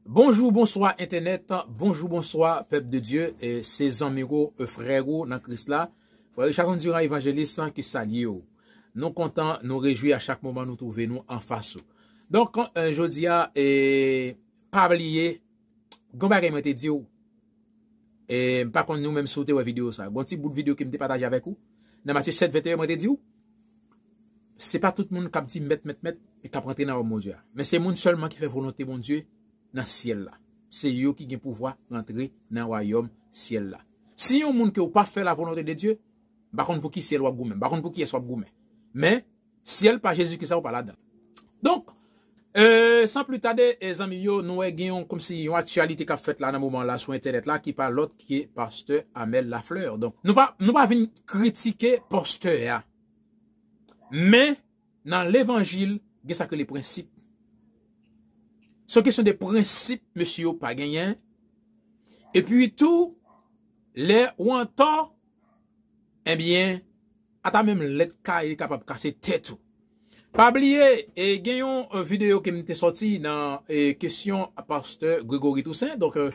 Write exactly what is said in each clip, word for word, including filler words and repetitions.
Bonjou, bonswa entènèt, bonjou, bonswa pèp de Dye, e se zanmi w, e frè w nan Kris la, frè Richardson Durand Evangelist ki salye w. Nou kontan, nou rejwi a chak moman nou twouve nou anfas ou. Donk, e, jodi a, e, pa bliye, gon bagay mwen te di w, e, m pa konn nou menm si w te wè videyo sa. Gon ti bout videyo ke m te pataje avèk ou. Nan Matye sèt venteyen, mwen te di w, se pa tout moun k ap di mèt, mèt, mèt, e k ap rantre nan wayòm Bondye a. Men se moun sèlman ki fè volonte Bondye nan syèl la. Se yo ki gen pouvwa rantre nan wayòm syèl la. Si yon moun ke w pa fè la volonte de Dye, m pa konn pou ki syèl w ap goumen, m pa konn pou kiyès w ap goumen. Men, syèl pa Jezikri sa ou pa ladan. Donk, e, san pli tade, e, zanmi yo, nou wè gen yon, kòmsi yon aktyalite k ap fèt la nan moman la sou entènèt la ki pa lòt ke pastè Amel Lafleur. Donk, nou pa, nou pa vin kritike pastè a. Men, nan levanjil, gen sa k rele prensip. Se yon kesyon de prensip, mesye yo pa genyen. Epi tou, lè ou antò, ebyen, ata menm lèt kaye kapab kase tèt ou. Pa bliye, e, gen yon, e, videyo ke m te sòti nan, e, kesyon a pastè Gregory Toussaint. Donk, e,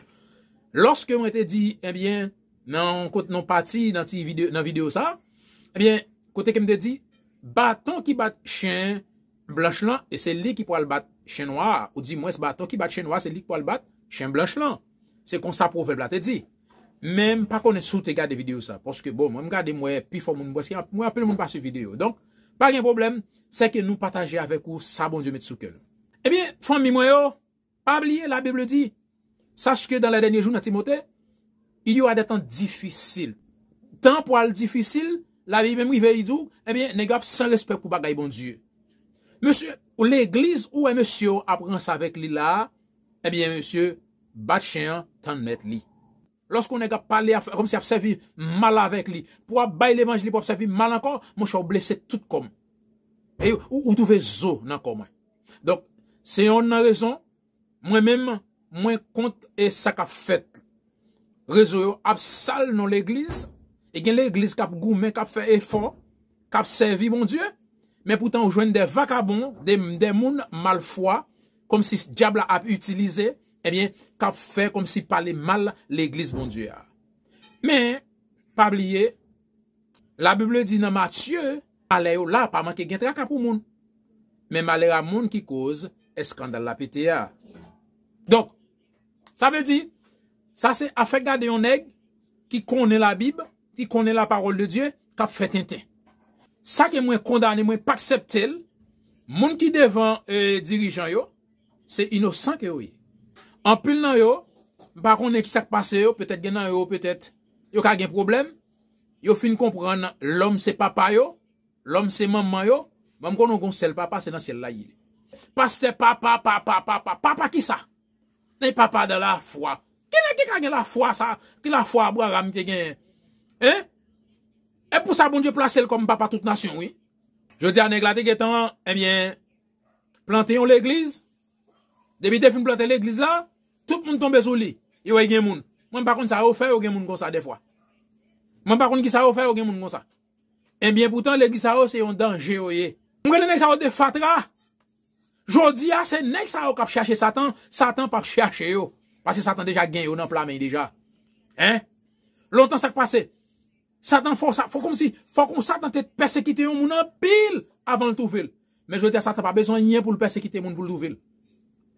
lòske mwen te di, ebyen, nan kot, nan pati, nan ti videyo, nan videyo sa, ebyen, kote ke m te di, baton ki bat chen blanch lan, e se li ki pral bat chen nwa a, ou di mwens baton ki bat chen nwa a, se li ki pral bat chen blanch lan. Se konsa pwovèb la te di. Men m pa konnen si w te gade videyo sa, paske bon, mwen m gade m wè pifò moun, prèske m wè anpil moun pa swiv videyo. Donk, pa gen pwoblèm, sèke nou pataje avèk ou sa Bondye met sou kè nou. Ebyen, fanmi mwen yo, pa bliye, la Bible dit, sache que dans les derniers jours, nan Timote, il y aura des temps difficiles. Tan pral difisil, Labib menm rive li di w, ebyen, nèg yo ap san respè pou bagay Bondye. Mesye, legliz ou wè mesye yo ap ranse avèk li la, ebyen, mesye, bat chen an, tann mèt li. Lòske yon nèg ap pale, ap, kòmsi ap sèvi mal avèk li, pou ap bay levanjil, pou ap sèvi mal ankò, monchè, ou blese tout kò m. E ou, ou twouve zo nan kò mwen. Donk, se yonn nan rezon, mwen menm, mwen kont e sa k ap fèt. Rezo yo ap sal non legliz, e gen legliz k ap goumen, k ap fè efò, k ap sèvi Bondye, men poutan ou jwenn de vakabon, de, de moun malfwa, kòmsi dyab la ap itilize, ebyen, k ap fè kòmsi pale mal legliz Bondye a. Men, pa bliye, Labib di nan Matye, malè yo la, pa manke gen traka pou moun. Men malè a moun ki koz eskandal la pete a. Donk, sa vle di, sa se afè gade yon nèg ki konnen Labib, ki konnen la parole de Dieu, k ap fè tenten. Sa ke mwen kondane, mwen pa aksepte l, moun ki devan, e, dirijan yo, se inosan ke yo ye. Anpil nan yo, m pa konnen ki sa k pase yo, petèt gen nan yo, petèt yo ka gen pwoblèm, yo fin konprann lòm se papa yo, lòm se manman yo, ban m konnen w gon sèl papa, se nan syèl la li ye. Pastè papa, papa, papa, papa kisa? Nan papa dan lafwa. Ki nèg ki ka gen lafwa sa, ki lafwa Abraram te genyen? Hein? E pou sa Bondye plase l kòm papa tout nasyon, wi. Jodi a nèg la te gentan, ebyen, plante yon legliz. Depi te fin plante legliz la, tout moun tonbe sou li. Yo wè gen moun. Mwen m pa konn sa yo fè, yo gen moun konsa dèfwa. Mwen m pa konn ki sa yo fè, yo gen moun konsa. Ebyen, poutan, legliz sa yo se yon danje yo ye. M rele nèg sa yo de fatra. Jodi a, se nèg sa yo k ap chache Satan, Satan p ap chache yo. Paske Satan deja gen yo nan pla men deja. Hein? Lontan sa k pase? Satan fò sa, fò kòmsi, fò kon Satan te pèsekite yon moun anpil avan l twouve l. Men jodi a, Satan pa bezwen anyen pou l pèsekite moun pou l twouve l.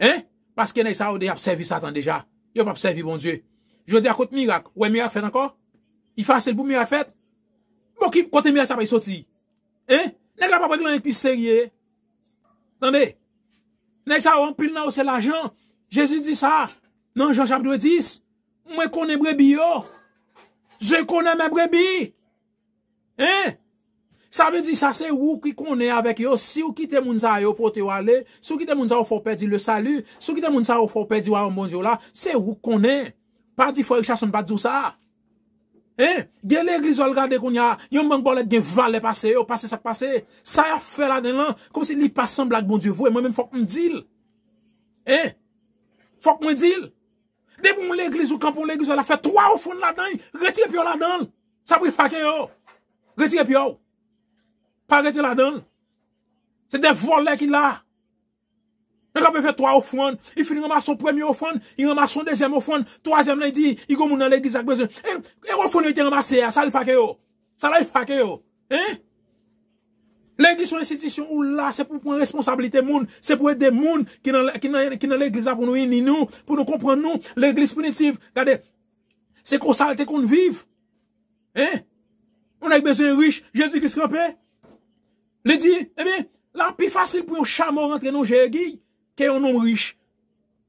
Hein? Paske nèg sa yo deja ap sèvi Satan deja. Yo p ap sèvi Bondye. Jodi a, kot mirak? Ou wè mirak fèt ankò? Li fasil pou mirak fèt? Bon, ki kote mirak sa pral soti? Hein? Nèg la pa regle anyen ki pi serye. Tande? Nèg sa yo, anpil nan yo se lajan. Jezi di sa nan Jan chapit dis. Mwen konnen brebi yo. Je connais mes brebis. Hein? Sa vle di sa se ou ki konnen avèk yo. Si w kite moun sa yo pote w ale, si w kite moun sa yo fè w pèdi le salut, si w kite moun sa yo fè w pèdi wayòm Bondye w la, se ou k konnen. Pa di frè Richardson pa t di w sa. Hein? Gen legliz w al gade kounye a, yon bank bòlèt gen valè pase yo, pase sa k pase. Sa y ap fè ladan l lan, kòmsi li pa sanble ak Bondye vre, mwen menm fòk m di l. Hein? Fòk mwen di l. Depi yon legliz ou kanpe yon legliz w al ap fè twa ofrann ladan l, retire pye w ladan l. Sa pou fake yo. Retire pye w. Pa rete ladan l. Se de vòlè ki la. Nèg la fè twa ofrann, li fin ranmase yon premye ofrann, li ranmase yon dezyèm ofrann, twazyèm lan li di, li gon moun nan legliz la k bezwen. E, e ofrann yo te ranmase a, sa l fè ak yo? Sa l fè ak yo? Hein? Legliz se yon enstitisyon ou la, se pou pran responsablite moun, se pou ede moun ki nan, ki nan, ki nan legliz la pou nou ini nou, pou nou konprann nou. Legliz primitif, gade, se konsa l te konn viv. Hein? Yon nèg bezwen rich, Jezi Kris kanpe. Li di, ebyen, la pi fasil pou yon chamo rantre nan je Guy ke yon nonm rich.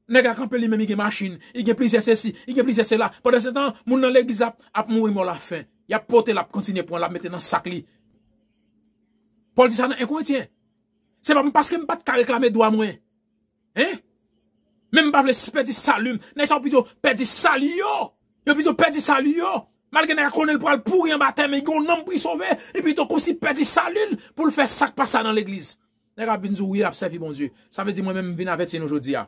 Nèg la kanpe li menm, li gen machin, li gen plizyè sesi, li gen plizyè sela. Pandan se tan, moun nan legliz ap, ap mouri mò lafen. Y ap pote l, ap kontinye pran l, ap mete nan sak li. Pòl di sa nan en Korentyen. Se pa paske m pa t ka reklame dwa mwen. Hein? Men m pa vle pèdi sali m. Nèg sa yo pito pèdi sali yo. Yo pito pèdi sali yo. Malgre nèg la konnen l pral pouri anba tè, men li gen yon nanm pou li sove. Li pito kòmsi pèdi sali l pou l fè sa k pa sa nan legliz. Nèg la vin di w, wi, l ap sèvi Bondye. Sa vle di mwen menm m vin avèti nou jodi a.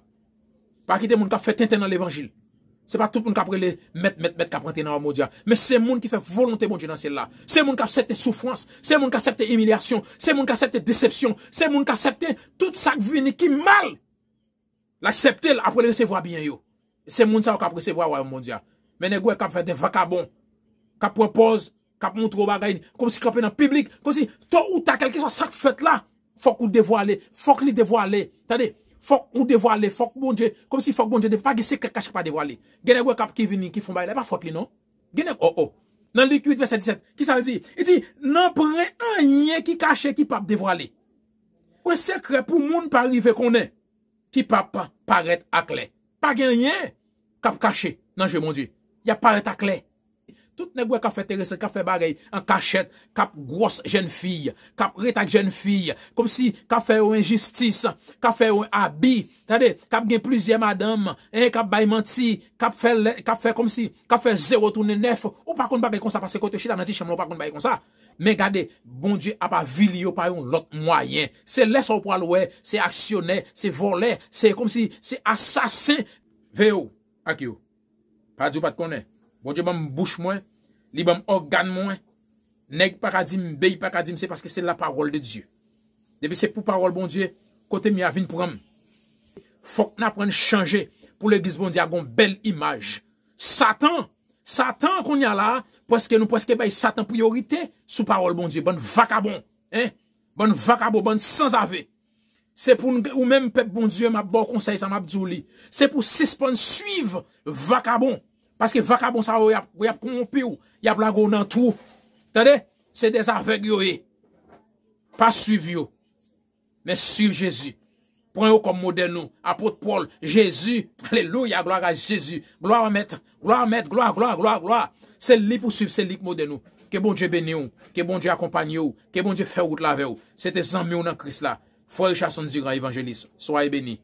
Pa kite moun k ap fè tenten nan levanjil. Se pa tout moun k ap rele mèt, mèt, mèt k ap rantre nan wayòm Bondye a. Men se moun ki fè volonte Bondye nan syèl la. Se moun k ap aksepte soufrans. Se moun k ap aksepte imilyasyon. Se moun k ap aksepte desepsyon. Se moun k ap aksepte tout sa k vini ki mal. L aksepte l, apre l resevwa byen yo. Se moun sa yo k ap resevwa wayòm Bondye a. Men nèg ou wè k ap fè de vakabon, k ap pran pòz, k ap montre w bagay, kòmsi kanpe nan piblik, kòmsi to ou ta, kèlkeswa sa k fèt la, fòk ou devwale, fòk li devwale. Tande, fòk ou devwale, fòk Bondye, kòmsi fòk Bondye, pa gen sekrè kache k pa devwale. Gen nèg ou wè k ap ki vini, ki fè yon bagay la, e pa fòt li non. Gen nèg, o, o. Nan Lik uit vèsè disèt, ki sa l di? Li di, nanpwen anyen ki kache ki p ap devwale. Pwen sekrè pou moun pa rive konnen, ki p ap parèt aklè. Pa gen anyen k ap kache nan je Bondye. Y ap parèt aklè. Tout nèg ou wè k ap fè enteresan, k ap fè bagay an kachèt, k ap gwòs jèn fi, k ap ret ak jèn fi, kòmsi k ap fè yo enjistis, k ap fè yo abi, tande, k ap gen plizyè madanm, en, k ap bay manti, k ap fè lè, k ap fè kòmsi, k ap fè zewo tounen nèf. Ou pa konn bagay konsa paske kote w chita nan ti chanm lan, ou pa konn bagay konsa. Men gade, Bondye ap avili yo pa yon lòt mwayen. Se lè sa w pral wè, se aksyonè, se vòlè, se kòmsi, se asasen. Veye w ak yo. Pa di w pa t konnen. Bondye ban m bouch mwen, li ban m ògàn mwen. Nèg pa ka di m, bèy pa ka di m, se paske se la parole de Dieu. Depi se pou pawòl Bondye, kote m ye a vin pran m. Fòk n aprann chanje pou legliz Bondye a gon bèl imaj. Satan, Satan kounye a la, prèske nou prèske bay Satan priyorite sou pawòl Bondye, bann vakabon, en, bann vakabon, bann sanzave. Se pou n, ou menm pèp Bondye, m ap ba w konsèy sa, m ap di w li. Se pou sispann swiv vakabon. Paske vakabon sa yo, y ap, y ap kowonpi w, y ap lage w nan twou. Tande? Se dèzavèg yo ye. Pa swiv yo. Men swiv Jezi. Pran yo kòm modèl nou. Apot Pòl, Jezi. Alelouya, glwa a Jezi. Glwa a Mèt. Glwa a Mèt. Glwa, glwa, glwa, glwa. Se li pou swiv, se li k modèl nou. Ke Bondye beni w. Ke Bondye akonpanye w. Ke Bondye fè wout la avè w. Se te zanmi w nan Kris la. Frè Richardson Durand, evanjelis. Soyez beni.